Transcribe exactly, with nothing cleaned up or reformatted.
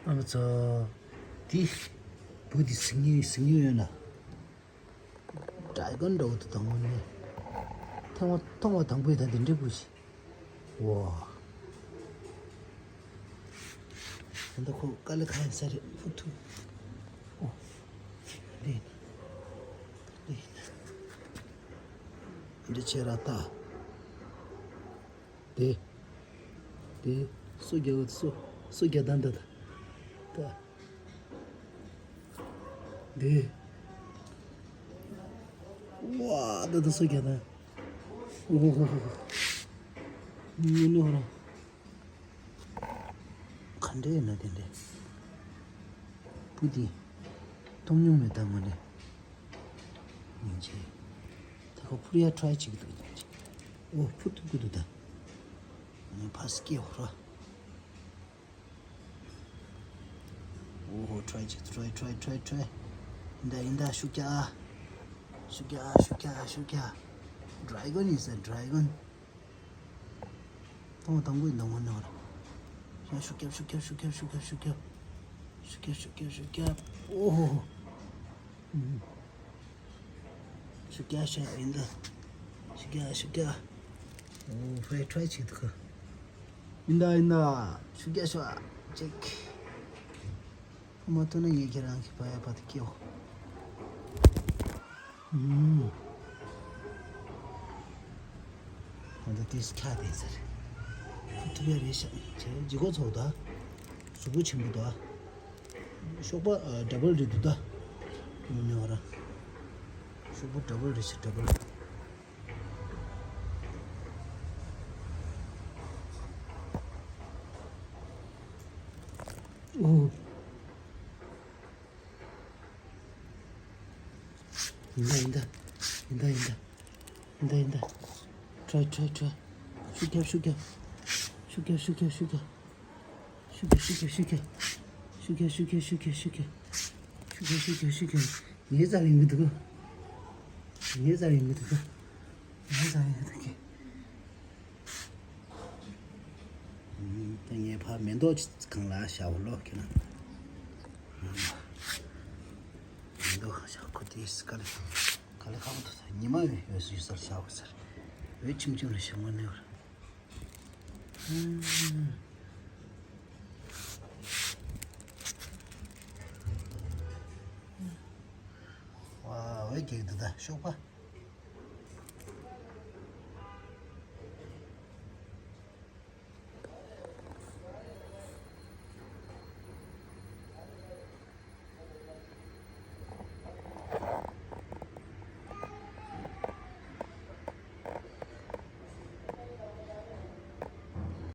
ཨ་མ་ཚོ། འདི། བུ་འདི་གཟིགས་མྱོང་གཟིགས་མྱོང་ཡོད་ན། ཌེ་གོན་འདྲ་བོ་འདུག་དང་པོ་ནས། ཐེངས་མ་མཐོང་བ་དང་པོ་ཡིན་ད་འདི་འདྲའི་བུ་ཞིག་འོ། ད་ལྟ་ཁོ་དཀའ་ལས་ཁག་ཡིན་ས་རེད། ཧུ་ཐུ། ཨོ། འདི་ཡིན། འདི་ཡིན། འདི་ཆེ་ར་ལྟ། དེ། དེ། སོ་རྒྱག་སོ། སོ་རྒྱག་ད་འདི་ད། ད། དེ། ཝ། ད་ད་སོ་རྒྱག་ད། ཨོ་ཧོ་ཧོ་ཧོ། ཉོ་ཉོ་ར། ག་འདྲ་ཡིན་ན་དེ་འདྲ། བུ་འདི། མཐོང་མྱོང་མེད་ད་ངོ་ནས། ཡིན་ཅི། ད་ཁོ་འཕུར་ཡ་ཊ་རའི་བྱེད་ཀྱི་འདུག་ཡིན་ཅི། ཨོ་འཕུར་ཐུབ་ཀྱི་འདུག་ད། ངས་ཕར་སྐྱེལ་འོ་ར། ཨོ་ཧོ་ཊ་རའི་བྱེད་ཊ་རའི་ཊ་རའི་ཊ་རའི་ཊ་རའི། ཡིན་ད་ཡིན་ད་ཤུགས་རྒྱག་ཤུགས་རྒྱག་ཤུགས་རྒྱག་ཤུགས་རྒྱག་ཌེ་གོན་ཡིན་ས་ཌེ་གོན། ཐོང་དང་པོའི་འདང་བ་ནོར། ཡ་ཤུགས་རྒྱབ་ཤུགས་རྒྱབ་ཤུགས་རྒྱབ་ཤུགས་རྒྱབ། ཤུགས་རྒྱབ་ཤུགས་རྒྱབ་ཤུགས་རྒྱབ། ཨོ་ཧོ་ཧོ། ཨུམ། ཤུགས་རྒྱབ་ཤག་ཡིན་ད། ཤུགས་རྒྱབ་ཤུགས་རྒྱབ། ཨོ་ཧྥེ་ཊ་རའི་བྱེད་འདུག་ག་ཡིན་ད་ཡིན་ད། ཤུགས་རྒྱབ་ཤག་ཅིག་ཕ་མ་ཐུག་ན་ངས་ཁྱེད་རང་གི་ཕ་ཡ་ཕ་དུ་སྐྱེའོ། ཨུམ། ང་ཚོ་ཏིས་ཁ་དེ་ཟེར། ཐུབ་ཡ་རེད་ཤག་ཅེས་ལྗིད་ཁོག་ཚོགས་ད། གཟུགས་པོ་ཆེན་པོ་ད། གཤོག་པ་ཨ་ཌབ་བལ་རེད་འདུག་ད། མི་ཉོ་ར། གཤོག་པ་ཌབ་བལ་རེད་ཤག་ཌབ་བལ། ཨོ། ཡིན་ད་ཡིན་ད། ཡིན་ད་ཡིན་ད། ཡིན་ད་ཡིན་ད། ཊ་རའི་ཊ་རའི་ཊ་རའི། ཤུགས་རྒྱབ་ཤུགས་རྒྱབ། ཤུགས་རྒྱབ་ཤུགས་རྒྱབ་ཤུགས་རྒྱབ། ཤུགས་རྒྱབ་ཤུགས་རྒྱབ་ཤུགས་རྒྱབ། ཤུགས་རྒྱབ་ཤུགས་རྒྱབ་ཤུགས་རྒྱབ་ཤུགས་རྒྱབ། ཤུགས་རྒྱབ་ཤུགས་རྒྱབ་ཤུགས་རྒྱབ། ངའི་རྩར་ཡོང་གི་འདུག་ངའི་རྩར་ཡོང་གི་འདུག་ངའི་རྩར་ཡོང་གི་འདུག་གི་ད་ངས་ཕར་མེ་ཏོག་སྒང་ལ་བཞག་གོ་ལོ་ཁྱེད་རང་། མེ་ཏོག་སྒང་བཞག་གོ་དེ་དཀའ་ལས་དཀའ་ལས་ཁག་པོ་འདུག་ད་ཉི་མ་ཡོད་ཡོད་ས་ཡོད་སར་བཞག་གོ་ཟེར། འོད་ཆེམ་ཆེམ་ལ་བཞག་མ་ནས་བར། ཝ། འོད་རྒྱག་གི་འདུག་ད་གཤོག་པ།